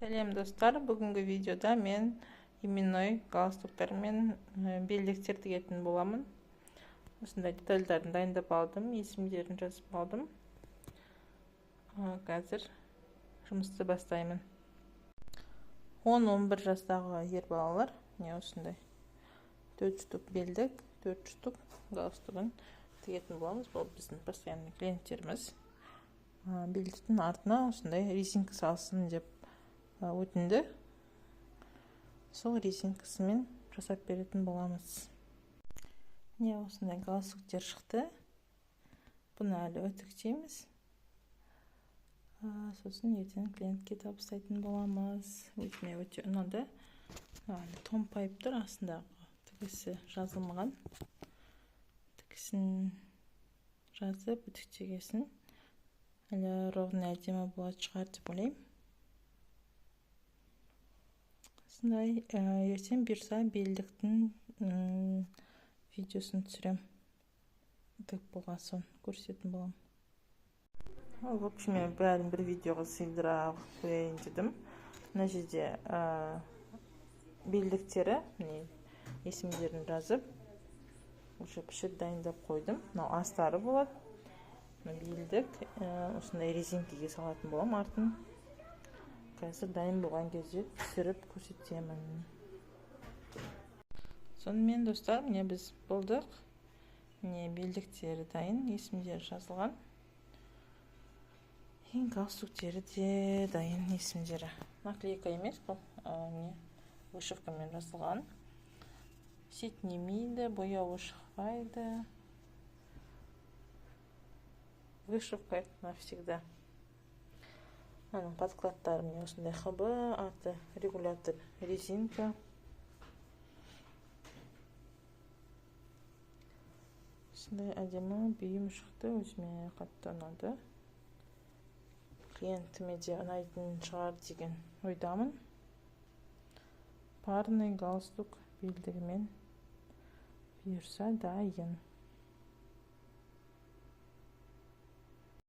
Сәлем, достар! Бүгінгі видеода мен именной галстуктар мен белдіктер тігетін боламын. Осындай детальдарын дайындап алдым, есімдерін жазып алдым. Қазір жұмысты бастаймын. 10-11 жастағы ер балалар, міне, осындай 4 штук белдік, 4 штук галстугын тігетін боламыз. Бұл біздің постоянный клиенттеріміз. Белдіктің артына осындай резинка салсын деп өтінді. Сол резинкасымен жасап беретін боламыз. Міне, осындай галстуктер шықты. Бұны әлі үтіктейміз. Сосын ертең клиентке табыстайтын боламыз. Өзіме өте ұнады. Әлі томпайып тұр, астындағы тігісі жазылмаған. Тігісін жазып, үтіктегесін әлі ровно, әдемі болатын шығар деп ойлаймын. Осындай, ертең бұйырса, белдіктің видеосын түсірем. Тігіп болған соң көрсететін боламын. В общем, мен бәрін бір видеоға сыйдыра қояйын дедім. Мына жерде белдіктері, міне, есімдерін жазып, уже пішіп, дайындап қойдым. Мынау астары болады. Мына белдік, осындай резинкеге салатын боламын артын. Қазір дайын болған кезде түсіріп көрсетемін. Сонымен, достар, міне, біз болдық. Міне, белдіктері дайын, есімдері жазылған. Ең галстуктері де дайын, есімдері. Наклейка емес бұл, не, вышивкамен жазылған. Сетінемейді, бояуы шықпайды. Вышивка навсегда. Аның подкладтары, міне, осындай ХБ, арты регулятор, резинка. Осындай әдемі бұйым шықты, өзіме қатты ұнады. Клиентіме де ұнайтын шығар деген ойдамын. Парный галстук белдігімен, бұйырса, дайын.